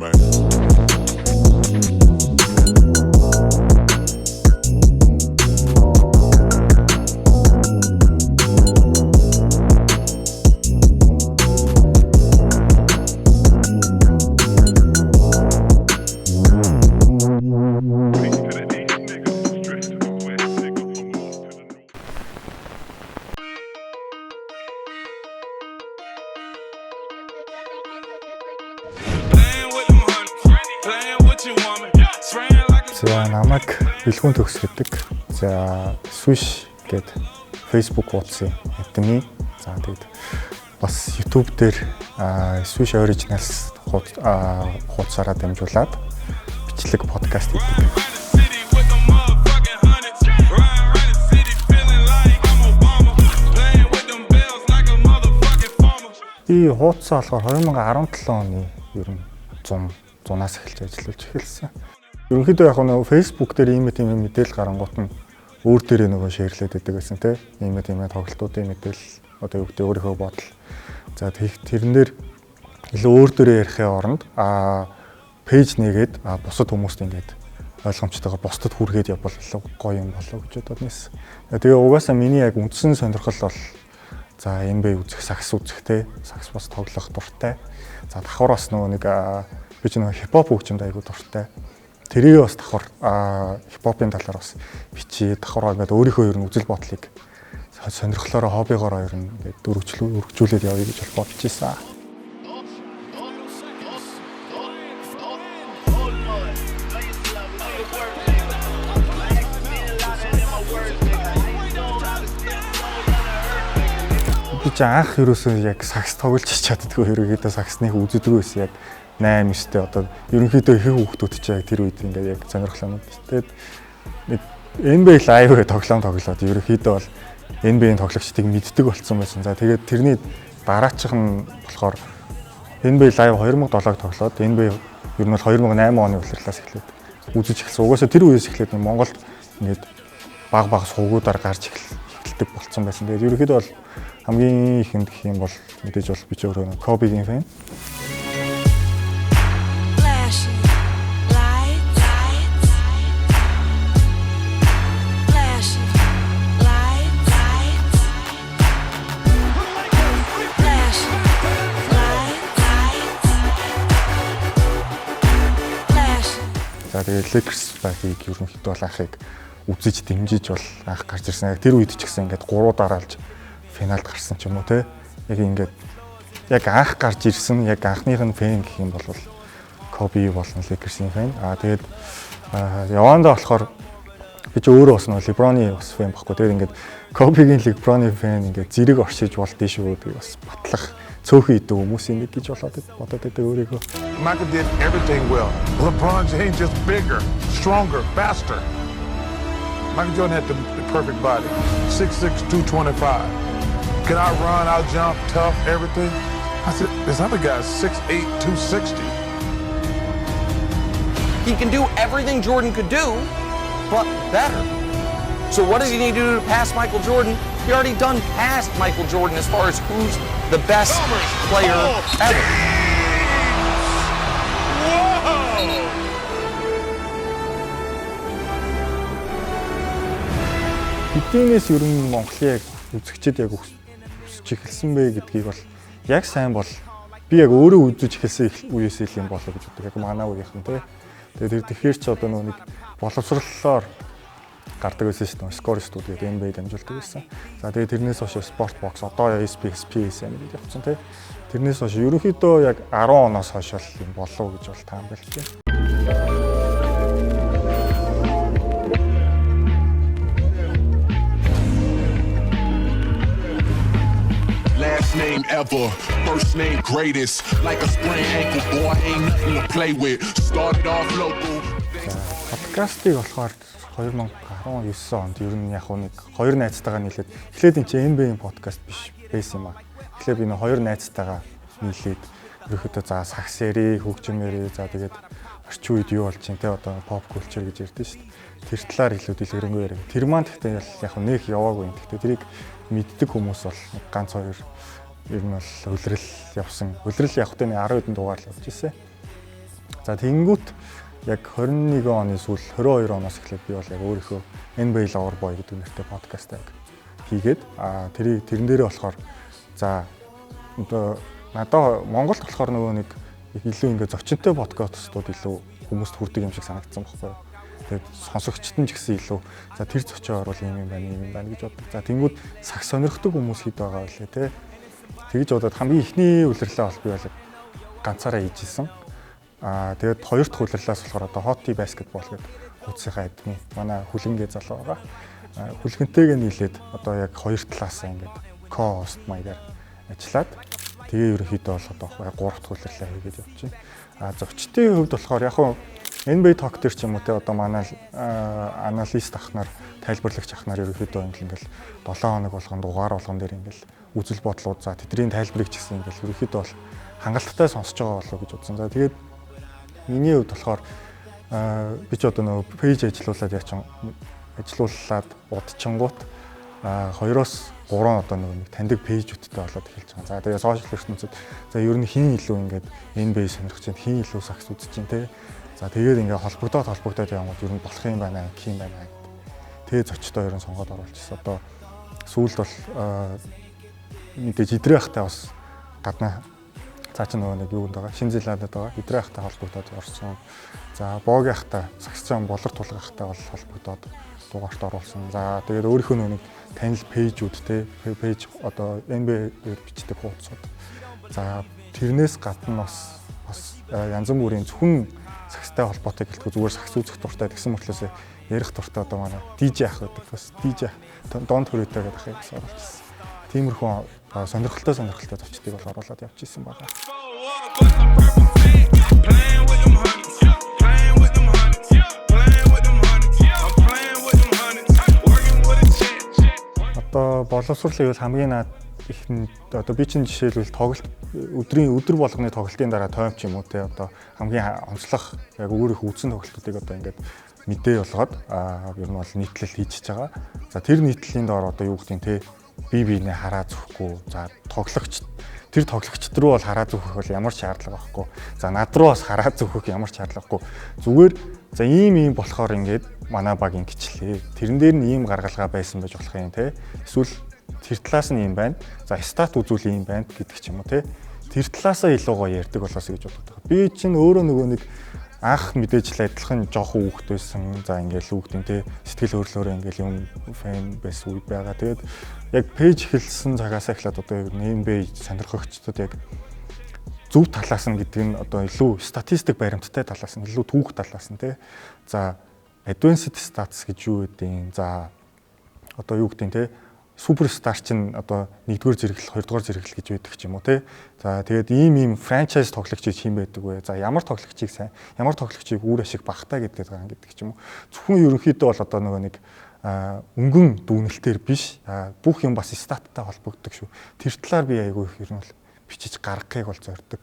man. За, намайг Бэлгүүн Төгс гэдэг. За, Swish гээд Facebook хуудсын админ. За, тэгээд бас YouTube дээр Swish Originals хуудасаараа дамжуулаад бичлэг подкаст хийдэг. Би хуудасаа болохоор 2017 оны ер нь 100-аас эхэлж ажиллаж эхэлсэн. Ерөнхийдөө яг нөгөө Facebook дээр ийм тийм мэдээлэл гарангуут нь өөр дээрээ нөгөө шеэрлээд байдаг байсан те. Ийм тийм тоглолтуудын мэдээлэл, одоо юу гэдэг, өөрийнхөө бодол. За, тэрэн дээр илүү өөр дээрээ ярихын оронд page нээгээд бусад хүмүүст ингээд ойлгомжтойгоор бусдад хүргээд явбал илүү гоё юм болоо гэж бодоод нэс. Тэгээ угаасаа миний яг үндсэн сонирхол бол, за, NBA үзэх, сагс үзэх те, сагс бас тоглох дуртай. За, давхар бас нөгөө нэг би ч нөгөө хипхоп хөгжимд айгуу дуртай. Тэрийг бас давхар хипхопын талаар бас бичиж, давхар ингээд өөрийнхөө ер нь үзэл бодлыг сонирхлоороо, хоббигоороо ер нь ингээд өргөжүүлээд явъя гэж бодож ийсэн. Би ч анх ерөөсөө яг сагс тоглож чаддгүй, ерөөхдөө сагсныг үздэггүй байсан, яг 8 9-тэй. Одоо ерөнхийдөө их хүүхдүүд чи яг тэр үед ингээд яг сонирхол юм. Тэгээд нэг NBA Live тоглоом тоглоод ерөнхийдөө бол NBA-ийн тоглогчдыг мэддэг болсон байсан. За, тэгээд тэрний дараачих нь болохоор NBA Live 2007-г тоглоод, NBA ер нь бол 2008 оны улирлаас эхлээд үзэж эхэлсэн. Угаасаа тэр үеэс эхлээд Монголд ингээд баг баг сувгуудаар гарч эхэлдэг болсон байсан. Тэгээд ерөнхийдөө бол хамгийн ихэнд гэх юм бол мэдээж бол би ч өөрөө Kobe-гийн fan. Flashing lights, flashing lights, flashing lights, flashing. За, тэгээд Lakers багийг ерөнхийдөө бол анхыг үзэж дэмжиж бол анх гарч ирсэн. Яг тэр үед ч гэсэн ингээд 3 дараалж финалд гарсан ч юм уу те. Яг ингээд яг анх гарч ирсэн, яг анхных нь fan гэх юм бол Kobe болон Lakers-ийн fan. Аа, тэгээд явандаа болохоор би ч өөрөө бас нөгөө LeBron-ы бас fan баггүй. Тэгээд ингээд Kobe-гийн, LeBron-ы fan ингээд зэрэг оршиж болдсон шүү гэдгийг бас батлах цөөхөн идэв хүмүүсийн нэг гэж болоод бодоод байдаг өөрийгөө. Michael did everything well. LeBron James just bigger, stronger, faster. Michael Jordan had the perfect body. 6'6", 225. Can I run, I jump, tough, everything? I said, this other guy's 6'8", 260. He can do everything Jordan could do, but better. So what does he need to do to pass Michael Jordan? He already done passed Michael Jordan as far as who's the best player ever. Whoa! Хэдийнээс ер нь Монголын яг үзэгчид яг өсөж эхэлсэн бэ гэдгийг бол яг сайн бол би яг өөрөө үзэж эхэлсэн үеэс л юм болоо гэж боддог. Яг манай үеийнхэн те. Тэгээд тэр тэгэхээр ч одоо нөгөө нэг боловсрлолоор гардаг байсан шүү дээ. Score Studio гэдэг NBA дамжуулдаг байсан. За, тэгээд тэрнээс хойш Sport Box, одоо SPSN гэдэг явцсан те. Тэрнээс хойш ерөнхийдөө яг 10 оноос хойш бол юм болов гэж бол таамаглаж байна. Last name ever, first name greatest. Like a sprained ankle, boy, ain't nothing to play with. Started off local. Подкастыг болохоор 2019 онд ер нь яг нэг хоёр найзтайгаа нийлээд, эхлээд энэ чинь NBA-ийн подкаст биш байсан юм аа. Эхлээд би нэг хоёр найзтайгаа нийлээд ерөөхдөө, за, сагс ярий, хөгжим ярий, за, тэгээд орчин үед юу болж чинь те, одоо pop culture гэж ярьдэн шүү дээ. Тэр талаар илүү дэлгэрэнгүй яриа. Тэр маань гэхдээ яг нэх яваагүй юм. Гэхдээ тэрийг мэддэг хүмүүс бол ганц хоёр, ер нь бол улирал явсан. Улирал явахдаа нэг 10 хэдэн дугаар л явж ирсэн. За тэгэнгүүт яг 21 оны сүүл 22 оноос эхлээд би бол яг өөрийнхөө NBA Lover Boy гэдэг нэртэй подкаст яг хийгээд тэрийг тэрэн дээрээ болохоор за одоо надаа Монголд болохоор нөгөө нэг илүү ингээ зочинтой подкастууд илүү хүмүүст хүрдэг юм шиг санагдсан байхгүй юу. Тэгээд сонсогчд нь ч гэсэн илүү за тэр зочин орвол ийм юм байна, ийм юм байна гэж боддог. За тэнгүүд сагс сонирхдаг хүмүүс хэд байгаа вэ те. Тэгж бодоод хамгийн эхний улирлаа бол би бол ганцаараа хийж исэн. Тэгээд хоёр дахь улирлаас болохоор одоо Hot Tea Basketball гэдэг хуудсынхаа админ манай хүлэнгээ залуу байгаа. Хүлгэнтэйгээ нийлээд одоо яг хоёр талаасаа ингээд co-host маягаар ажиллаад тэгээ ерөнхийдөө бол одоо гурав дахь улирлаа хийгээд явж байна. Зочдын хувьд болохоор яг хуу NBA Talk дээр ч юм уу те одоо манай analyst ах нар, тайлбарлагч ах нар ерөнхийдөө ингээл 7 хоног болгон дугаар болгон дээр ингээл үзэл бодлууд за тэдний тайлбарыг ч гэсэн ингээл ерөнхийдөө бол хангалттай сонсож байгаа болов уу гэж бодсон. За тэгээд миний хувьд болохоор би ч одоо нөгөө page ажиллуулад яачин ажиллуулад удчингуут 2-оос 3 одоо нөгөө нэг таньдаг page үүдтэй болоод эхэлж байгаа. За тэгээ social ертөнцид за ер нь хин илүү ингээд NBA сонирхож байна, хин илүү сагс үзэж байна те. За тэгээд ингээд холбогдоод явангууд ер нь болох юм байна, гэх юм байна гэдэг. Тэгээ зочдоо ер нь сонгоод оруулчихсан. Одоо сүүлд бол мэдээж идрээ ахтай бас гаднаа цаа чи нөгөө нэг юунд байгаа, Шинэ Зеландд байгаа. Идрээ ахтай холбогдоод орсон. За Боги ахтай, Сагсчаан болор тулга ахтай бол холбогдоод дугаарт оруулсан. За тэгээд өөрийнхөө нөгөө нэг танил page үүд те, page одоо NBA-ээр бичдэг хуудасууд. За тэрнээс гадна бас янз бүрийн зөвхөн сагстай холбоотой гэлтгүй зүгээр сагс үзэх дуртай тэгсэн мөртлөөсөө ярих дуртай одоо манай DJ ах гэдэг бас DJ Дон Төрөтэй гэдэг ахыг бас оруулчихсан. Тиймэрхүү сонирхолтой зочдыг бол оруулаад явж исэн байгаа. Playing with them hundreds, playing with them hundreds, playing with them hundreds. I'm playing with them hundreds, working with a check. Одоо боловсруулах гэвэл хамгийн наад их нь одоо би чинь жишээлбэл тоглолт өдрийн өдөр болгоны тоглолтын дараа тойм ч юм уу те одоо хамгийн онцлог яг өөрийнхөө үзсэн тоглолтуудыг одоо ингээд мэдээ болгоод ер нь бол нийтлэл хийж байгаа. За тэр нийтлэлийн доор одоо юу гэдэг нь те би биенээ хараа зүхгүй. За тоглогч тэр тоглогчд рүү бол хараа зүхэх бол ямар ч шаардлага байхгүй. За над руу бас хараа зүхэх ямар ч шаардлага байхгүй. Зүгээр за ийм ийм болохоор ингээд манай баг ингэчлээ. Тэрэн дээр нь ийм гаргалгаа байсан байж болох юм те. Эсвэл тэр талаас нь ийм байна. За stat үзүүл ийм байна гэдэг ч юм уу те. Тэр талаасаа илүү гоё ярьдаг болоосоо гэж боддог. Би чинь өөрөө нөгөө нэг анх мэдээж л адилхан жоохон хүүхэд байсан. За ингээл хүүхдийн те сэтгэл хөдлөлөөрөө ингээл юм fan байсан үе байгаа. Тэгээд яг page эхэлсэн цагаас эхлээд одоо яг NBA сонирхогчдод яг зөв талаас нь гэдэг нь одоо илүү статистик баримттай талаас нь илүү түүх талаас нь те. За advanced stats гэж юу гэдэг. За одоо юу гэдэг те superstar чинь одоо нэгдүгээр зэрэглэл, хоёрдугаар зэрэглэл гэж байдаг ч юм уу те. За тэгээд ийм ийм franchise тоглогч хэн байдаг вэ? За ямар тоглогчийг сайн, ямар тоглогчийг үр ашиг багтай гэдэг байгаа гэдэг ч юм уу. Зөвхөн ерөнхийдөө бол одоо нөгөө нэг өнгөн дүгнэлтээр биш бүх юм бас stat тай холбогддог шүү. Тэр талаар би айгүй их ер нь бол бичиж гаргахыг бол зорддог.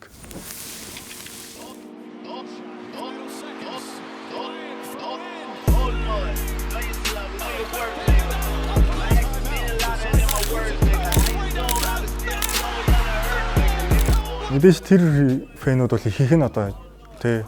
Мэдээж тэр fan үүд бол ихэнх нь одоо тий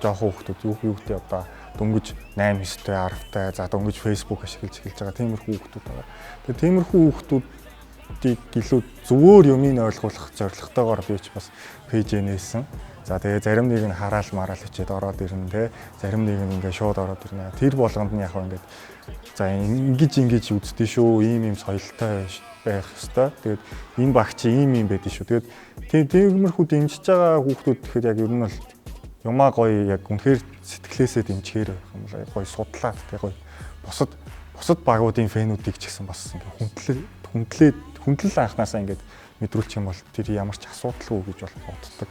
жоохон хүүхдүүд юу гэдэг одоо дөнгөж 8 9-тэй 10-тай за дөнгөж Facebook ашиглаж эхэлж байгаа тиймэрхүү хүүхдүүд байгаа. Тэгээ тиймэрхүү хүүхдүүдийг илүү зөвөр юмыг ойлгуулах зорилготойгоор би ч бас page нээсэн. За тэгээ зарим нэг нь хараал мараал хичээд ороод ирнэ те. Зарим нэг нь ингээ шууд ороод ирнэ. Тэр болгонд нь яг ингээд за ингэж үздэг шүү. Ийм ийм соёлтой байх ёстой. Тэгээд энэ баг чи ийм ийм байдэн шүү. Тэгээд тиймэрхүү дэмжиж байгаа хүүхдүүд гэхэд яг ер нь бол юмаа гоё яг үнэхээр сэтгэлээсээ дэмжихээр байх юм бол гоё судлаад тэг гоё бусад багуудын fan үүдийг ч гэсэн бас ингээ хүндлэл анханасаа ингээд мэдрүүлчих юм бол тэр ямар ч асуудалгүй гэж бол боддог.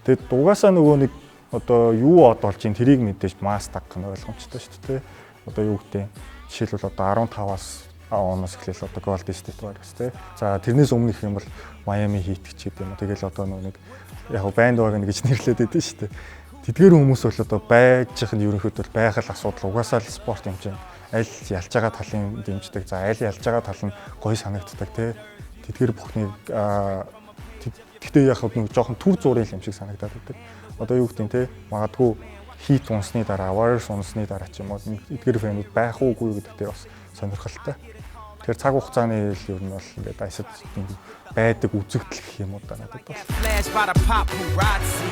Тэгээд дугаасаа нөгөө нэг одоо юу од болж ин тэрийг мэдээж масс дагах нь ойлгомжтой шүү дээ. Одоо юу гэдэг жишээлбэл одоо 15-аас оноос эхлээл одоо Golden State Warriors тий. За тэрнээс өмнөх юм бол Miami Heat ч гэдэг юм уу. Тэгэл одоо нөгөө нэг яг bandwagon гэж нэрлээд байдсан шүү дээ. Тэдгээр хүмүүс бол одоо байж их нь ерөнхийдөө бол байх л асуудал угаасаа л спорт юм чинь аль ялж байгаа талын дэмждэг. За аль ялж байгаа тал нь гоё санагддаг тий. Тэдгээр бүхнийг тэгтээ яг нэг жоохон түр зуурын юм шиг санагдаад байдаг. Одоо юу гэдэг нь те, магадгүй Heat унсны дараа, Warriors унсны дараа ч юм уу эдгээр fan үүд байх уугүй гэдэг дээр бас сонирхолтой. Тэгэхээр цаг хугацааны л ер нь бол ингээд ice ад байдаг үзэгдэл гэх юм уу да надад бол. Flash by the paparazzi.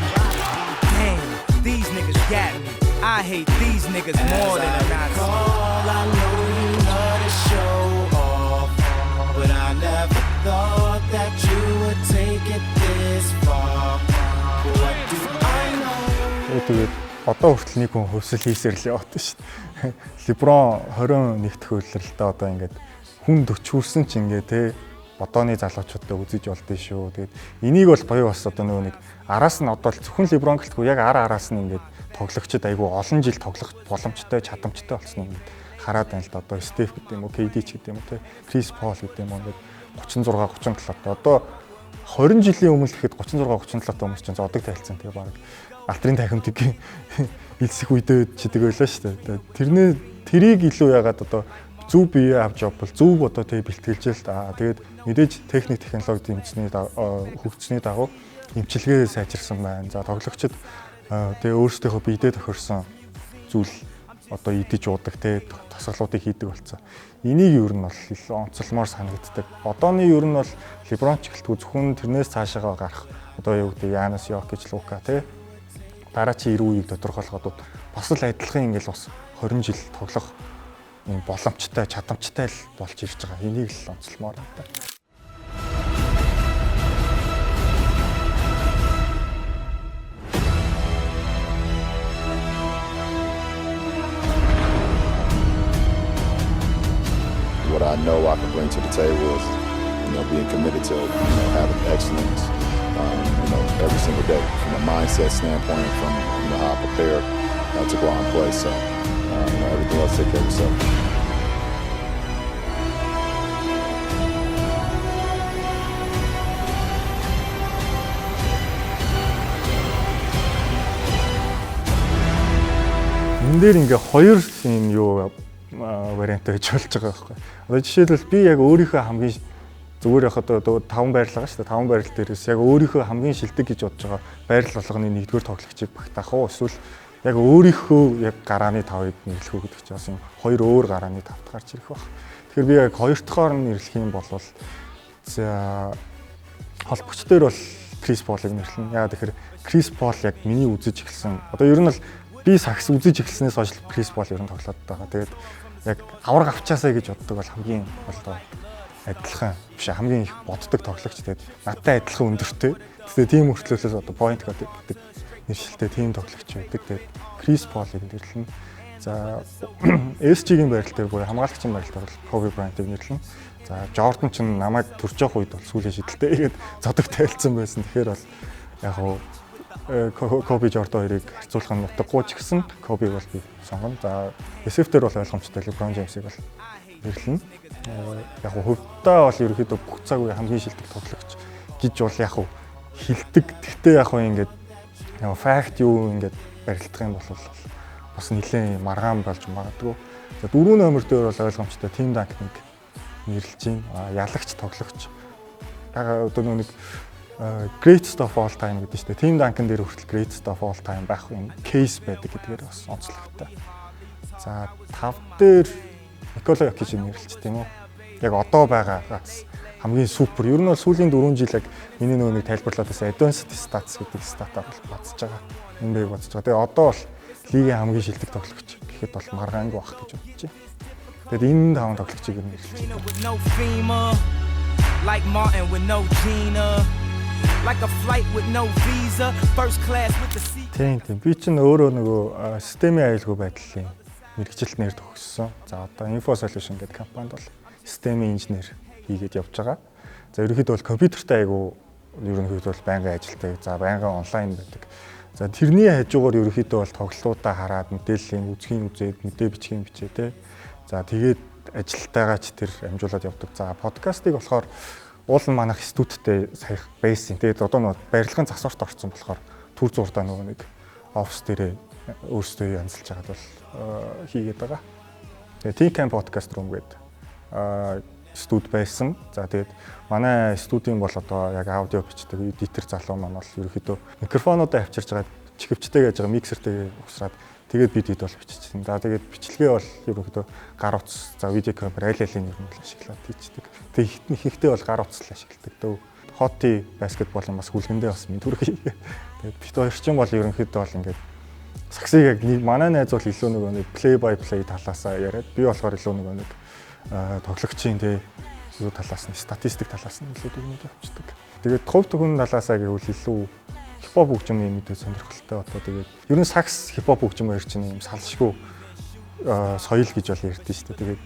Damn, these niggas got me. I hate these niggas more than a Nazi. I know you love to show off, but I never thought that you would take it this far. What do I know? Тэгээд одоо хүртэл нэг хүн хувьсэл хийсээр л яваад шүү дээ. Леброн 21 дэх улиралдаа одоо ингээд хүн 40 хүрсэн ч ингээ те одооны залуучуудтай үзэж болдсон шүү. Тэгээд энийг бол буюу бас одоо нөгөө нэг араас нь одоо зөвхөн Леброн гэлтгүй яг ар араас нь ингээд тоглогчид айгүй олон жил тоглох боломжтой, чадамжтай болсон ингээд хараад байна л да. Одоо Стеф гэдэг юм уу, KD ч гэдэг юм уу те, Крис Пол гэдэг юм уу, ингээд 36 37 та одоо 20 жилийн өмнө гэхэд 36 37 та хүмүүс чинь зодог тайлцсан тэгээ баг алтрын тахимтыг илсэх үедээ чидэг байлаа шүү дээ. Тэрний тэрийг илүү ягаад одоо зөв бие авч явбал зөв одоо тэгээ бэлтгэлж л да. Тэгээд мэдээж техник технологи дэмжсэний хөгжсөний дагуу эмчилгээ сайжирсан байна. За, тоглогчид тэгээ өөрсдийнхөө биедээ тохирсон зүйл одоо идэж уудаг те, тасгалуудыг хийдэг болсон. Энийг ер нь бол илүү онцлмоор санагддаг. Одооны ер нь бол Леброн ч гэлтгүй зөвхөн тэрнээс цаашаагаа гарах одоо юу гэдэг Янис, Йокич, Лука те, дараачийн 90 үеийг тодорхойлоход бас л адилхан ингээл бас 20 жил тоглох юм боломжтой, чадамжтай л болж ирж байгаа. Энийг л онцлмоор байна. What I know I can bring to the table is being committed to having excellence every single day from a mindset standpoint, from how I prepare to go out and play. So everything else take care of itself. Энэ дээр ингээ хоёр юм юу вариант байж болж байгаа байхгүй. Одоо жишээлбэл би яг өөрийнхөө хамгийн зүгээр яг одоо таван байрлал байгаа шүү дээ. Таван байрлал дээрээс яг өөрийнхөө хамгийн шилдэг гэж бодож байгаа байрлал болгоны нэгдүгээр тоглогчийг багтаах уу? Эсвэл яг өөрийнхөө яг гарааны тавыг нэрлэх үү гэдэг чинь бас юм хоёр өөр гарааны тавт гарч ирэх баг. Тэгэхээр би яг хоёр дахьаар нь нэрлэх юм бол за, холбогч дээр бол Крис Полыг нэрлэнэ. Яагаад тэгэхээр Крис Пол яг миний үзэж эхэлсэн. Одоо ер нь бол би сагс үзэж эхэлснээс хойш Крис Пол ер нь тоглоод байгаа. Тэгээд яг аварга авчаасаа гэж боддог бол хамгийн одоо адилхан биш, хамгийн их боддог тоглогч. Тэгээд надтай адилхан өндөртэй. Тэгээд тийм мөртлөөлөөс одоо point guard гэдэг нэршилтэй тийм тоглогч байдаг. Тэгээд Крис Полыг нэрлэнэ. За, SG-ийн байрал дээр буюу хамгаалагчийн байрал дээр бол Kobe Bryant-ыг нэрлэнэ. За, Jordan ч намайг төрж явах үед бол сүүлийн шидэлтэй игээд зодог тайлцсан байсан. Тэгэхээр бол яг хуу Коби, Jordan хоёрыг харьцуулах нь утгагүй ч гэсэн Коби бол би сонгоно. За, SF дээр бол ойлгомжтой LeBron James-ийг бол нэрлэнэ. Яг хуу хувьдаа бол ерөөхдөө бүх цаг үе хамгийн шилдэг тоглогч гэж бол яг хуу хилдэг. Гэхдээ яг хуу ингээд яг fact юу ингээд барилдах юм бол бас нэлээд маргаан болж магадгүй. За, дөрөв номер дээр бол ойлгомжтой Тим Данкныг нэрлэж байна. Ялагч тоглогч. Одоо нэг greatest of all time гэдэг чинь Тим Данкан дээр хүртэл greatest of all time байх юм case байдаг гэдгээр бас онцлогтой. За, тав дээр Никола Йокич нэрлэж тийм үү? Яг одоо байгаагаас хамгийн супер. Ер нь бол сүүлийн 4 жил яг миний нөгөө нэг тайлбарлаад байсан advanced stats гэдэг stat аа бол бодсож байгаа. Энэ байг бодсож байгаа. Тэгээ одоо бол лигийн хамгийн шилдэг тоглогч гэхэд бол маргаангүй байх гэж бодож байна. Тэгээд энэ таван тоглогчийг ер нь нэрлэж байна. With no FEMA, like Martin with no Gina, like a flight with no visa, first class with the seat. Тийм. Би чинь өөрөө нөгөө системийн аюулгүй байдлын мэргэжилт нэр төгссөн. За, одоо Info Solution гэдэг компанид бол системийн инженер хийгээд явж байгаа. За, ерөнхийдөө бол компьютертэй айгу ерөнхийдөө бол байнгын ажилтдаг. За, байнгын онлайн байдаг. За, тэрний хажуугаар ерөнхийдөө бол тоглолтуудаа хараад мэдээллийн үзхийн үзээд, мэдээ бичгийн бичээ те. За, тэгээд ажилтайгаа ч тэр амжуулаад явдаг. За, подкастыг болохоор уул нь манайх студидтэй саях байсан. Тэгээд одоо нөгөө барилгын засварт орсон болохоор түр зуурдаа нөгөө нэг офис дээрээ өөрсдөө янзалж хагаад бол хийгээд байгаа. Тэгээд T-Camp podcast room гэдэг студ байсан. За, тэгээд манай студийн бол одоо яг аудио бичдэг editor залуу маань бол ерөөхдөө микрофонуудаа авчирч байгаа. Чихвчтэй яаж байгаа миксертэйгээ угсраад тэгээд бид хэд бол биччихсэн. За тэгээд бичлэгээ бол ерөнхийдөө гар утас, за видео камер аль алийг ер нь бол ашиглаад хийчдэг. Тэгээд ихэнхдээ бол гар утас л ашигладаг дөө. Хоти баскетболын бас хүлгэндээ бас минь түрх хийгээ. Тэгээд бит хоёр чинь бол ерөнхийдөө бол ингээд саксыг яг манай найз бол илүү нөгөө нэг play by play талаасаа яриад би болохоор илүү нөгөө нэг тоглогчийн те юу талаас нь статистик талаас нь илүү дүгнэлт авчдаг. Тэгээд хувь төгөн талаасаа гэвэл илүү хипхоп хөгжмийн мэдээ сонирхолтой одоо тэгээд ер нь сакс хипхоп хөгжим хоёр чинь юм салшгүй соёл гэж бол ярьдэн шүү дээ. Тэгээд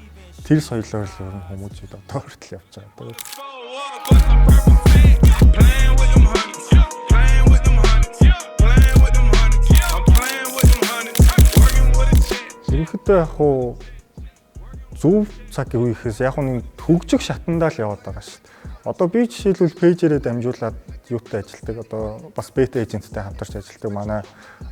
тэр соёлоор л ер нь хүмүүжид одоо хүртэл явж байгаа. Тэгээд Playing with them hundreds, playing with them hundreds, playing with them hundreds. I'm playing with them hundreds, working with a chance. Ерөнхийдөө яг хуу зөв цаг үеихээс яг нэг хөгжих шатандаа л яваад байгаа шүү дээ. Одоо би жишээлбэл page ээрээ дамжуулаад юутай ажилладаг. Одоо бас бета agent тэй хамтарч ажилладаг. Манай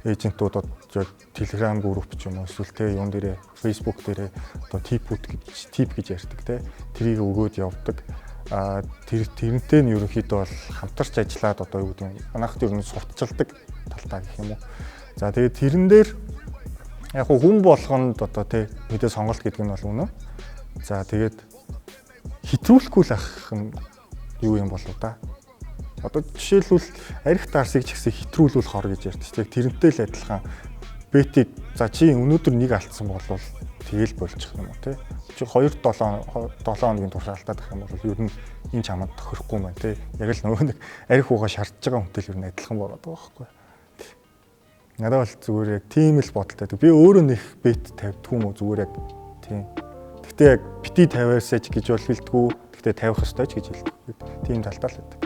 agent үүд одоо Telegram group ч юм уу эсвэл те юун дээрээ Facebook дээрээ одоо tip үүд гэж tip гэж ярьдаг те. Тэрийг өгөөд явдаг. А тэр тэрнтэй нь ерөнхийдөө бол хамтарч ажиллаад одоо юу гэдэг нь манайхад ер нь сурталчилдаг талдаа гэх юм уу. За тэгээд тэрэн дээр яг хүн болгонд одоо тий мэдээ сонголт гэдэг нь бол үнэн. За тэгээд хэтрүүлэхгүй л ах нь юу юм болов да. Одоо жишээлбэл арх дарсыг ч гэсэн хэтрүүлвэл хор гэж ярьдаг. Яг тэрнтэй л адилхан bet ийг за чи өнөөдөр нэг алдсан бол тэгэл болчих юм уу тий. Чи 2 7 7 хоногийн турш алдаад байх юм бол ер нь энэ чамд тохирохгүй юм байна тий. Яг л нөгөө нэг арх уугаа шаардж байгаа хүнтэй л ер нь адилхан болоод байгаа байхгүй. Надад бол зүгээр яг тийм л бодолтой. Би өөрөө нэг bet тавьдгүй юм уу зүгээр яг тийм. Гэхдээ яг бити тавиасаа ч гэж бол хэлдэггүй. Гэхдээ тавих ёстой ч гэж хэлдэг. Тийм талдаа л байдаг.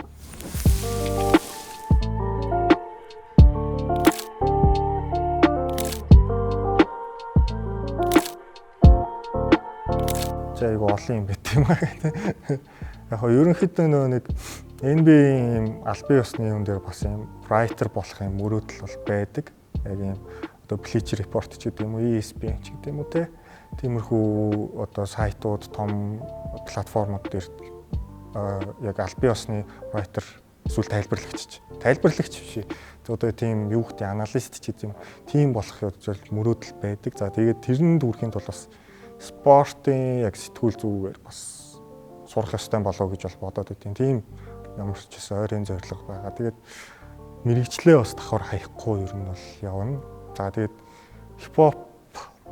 За айгу олон юм байт юм аа гэдэг. Яг хоо ерөнхийдөө нөгөө нэг NBA-ийн юм албан ёсны юм дээр бас юм writer болох юм мөрөөдөл бол байдаг. Яг юм одоо Bleacher Report ч гэдэг юм уу, ESPN ч гэдэг юм уу те. Тиймэрхүү одоо сайтууд, том платформуд дээр яг албан ёсны writer эсвэл тайлбарлагч. Тайлбарлагч биш. Одоо тийм юу гэдэг analyst ч гэдэг юм. Тийм болох ёстой мөрөөдөл байдаг. За тэгээд тэрэн дүүрхийн тулд бас спортын яг сэтгүүл зүгээр бас сурах ёстой болов гэж бол бодоод байдیں۔ Тийм ямар ч гэсэн ойрын зорилго байгаа. Тэгээд мэрэгчлээ бас давхар хаяхгүй ер нь бол явна. За тэгээд хипхоп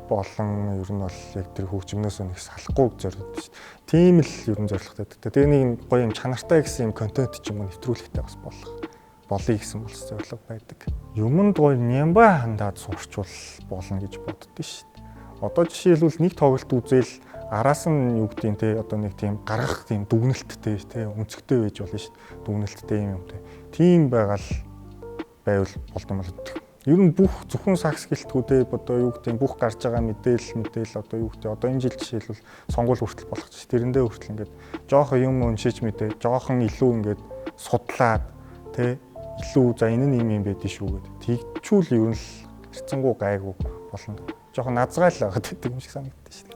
болон ер нь бол яг тэр хөгжмнөөс нэг салахгүй зоригдсон шүү дээ. Тийм л ер нь зорилготой. Тэгээ нэг юм гоё юм чанартай гэсэн юм контент ч юм уу нэвтрүүлэхтэй бас болох болъё гэсэн бол зорилго байдаг. Юмд гоё нямбай хандаад сурчвал болно гэж боддоо шүү дээ. Одоо жишээлбэл нэг тоглолт үзэл араас нь юу гэдэг юм те одоо нэг тийм гаргах тийм дүгнэлттэй те өнцгтэй байж болно шүү дээ. Дүгнэлттэй юм юмтай. Тийм байгаал байвал болдсон бол ер нь бүх зөвхөн сакс гэлтгүү те одоо юу гэдэг юм бүх гарч байгаа мэдээлэл одоо юу гэдэг одоо энэ жил жишээлбэл сонгуул хүртэл болох ч тэрэндээ хүртэл ингээд жоохон юм уншиж мэдээ жоохон илүү ингээд судлаад те илүү за энэ нь юм юм байдэн шүү гэд тэгчүүл ер нь л хэрцэнгүү гайгүй болно. Жоохон назгаал байгаад байдаг юм шиг санагддаг шүү дээ.